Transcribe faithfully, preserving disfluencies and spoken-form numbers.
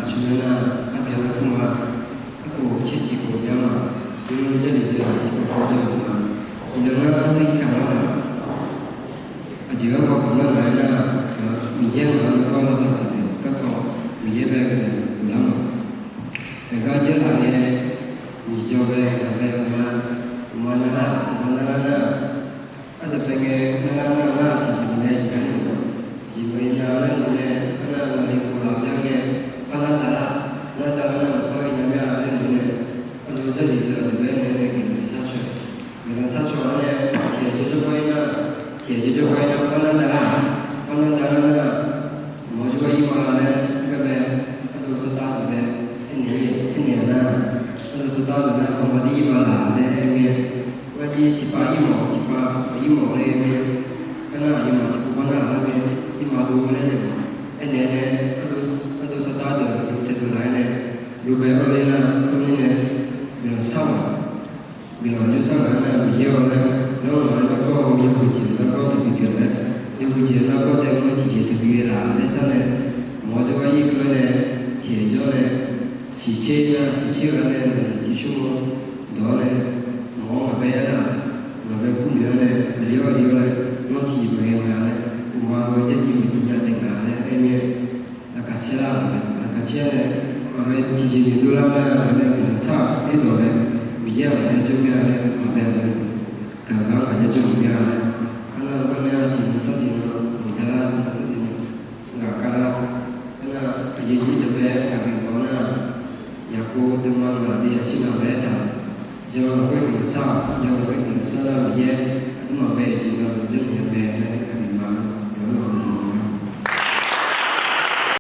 Aqcawq-aer nar, arpyaq lar kur ma. Arkhof tsersiq khof byan ma. Nymr Jarlif jawr-aq tiqkawv kawv jawr-eu ma. Iqnan ngar sarkir kamq lar ma. Aqjeq garkawv kamq lar ngaq-aer nar, Miqyaer ngaq-anr nargawr lavsav taq naeq garkawv Miqyaer bae guiqlanq lar ma. Aqgar jaerlaf ngae, nyiq jawr bae ngaq bae uqma, uqma narlar, uqma narlar nar, ardawq bae ngae narlar nar nar tiqjeq maqnae jeq gar nae, tiqjeq maqnae nar laer noeq nae, arnar ngaqli khof laf byan ngae, par nar davlar, nar davlar nar maqpar ghae nya mir-a laer noeq nae, ardov Jarlif zeu aqdui bae nae nae guiqlanq bishar caw-aer, guiqlanq shar caw-aer nae, tiqjeq jawrjawr par-ir nar, tiqjeq jawrjawr par-ir nar par nar davlar, par nar davlar nar, mawr jawrgar ir ma laer garbae, ardov sartav deuq bae aernaeq-ir, aernaeq-a nar, ardov sartav deuq nar kawqma dir ir ma laf laer aer mir-aer, ngar jir tiqpav ir mawf tiqpav maqir mawf laer aer mir-aer, arnar aqyawfmaf tiqpov par nar aqlar mir-aer ir ma dov laer naeq mawf. Aernaeq nae, ardov sartav deuq dov taedov laf-aer nae, dov bae-awr ler nar, arnae nae guiqlanq shar-awq. Guiqlanq jawrshar ngaq-aer nar Miqyaer-awq laer, nawr ngaq-aer nargawr-eu yawhuiq jeq nargawr teubi pyeuf-a laer, yawhuiq jeq nargawr taef-aer tiqjeq teubi ghae laf laer sar nae, mawr jawrgar ir keuv-aer nae, tiqjeq jawr nae, siqtser nar siqtser ghaq nae ngaq nae tiqsur-awr dawq-awr nae, mawq-awr ngaq bae aer nar, ngaq bae kurnoeq-awr nae aqli-awr aqli-awr nae, nawr tiqjeq maqghae nga laer, uqma heu jarjir maqjir nya taef nga laer aer mir-aer, laqkhaq caer lar-euq mae. Laqkhaq caer nae, ngaq bae tiqjeq noeqdov lar nar ngaq nae guiqlanq shar-aq aerdawq mae. Miqyaer-aq ngaq nae jawr mir-a laer ngaq bae-aq mae. Gaqgar ngaq nae jawr maqmya laer, arnar-eu gar nae-a tiqnan sar tiqnan muiqdar lar tiqnan sar tiqnan ghaq kar lar. Arnar aqyuif nyir deuq bae ngaq bif mawf-awr nar, Yaqkov deuqma ngaq deuq yashir ngaq bae aertaq, jan lafkhoer guiqlanq shar-aq, jan lafkhoer guiqlanq shar nar Miqyaer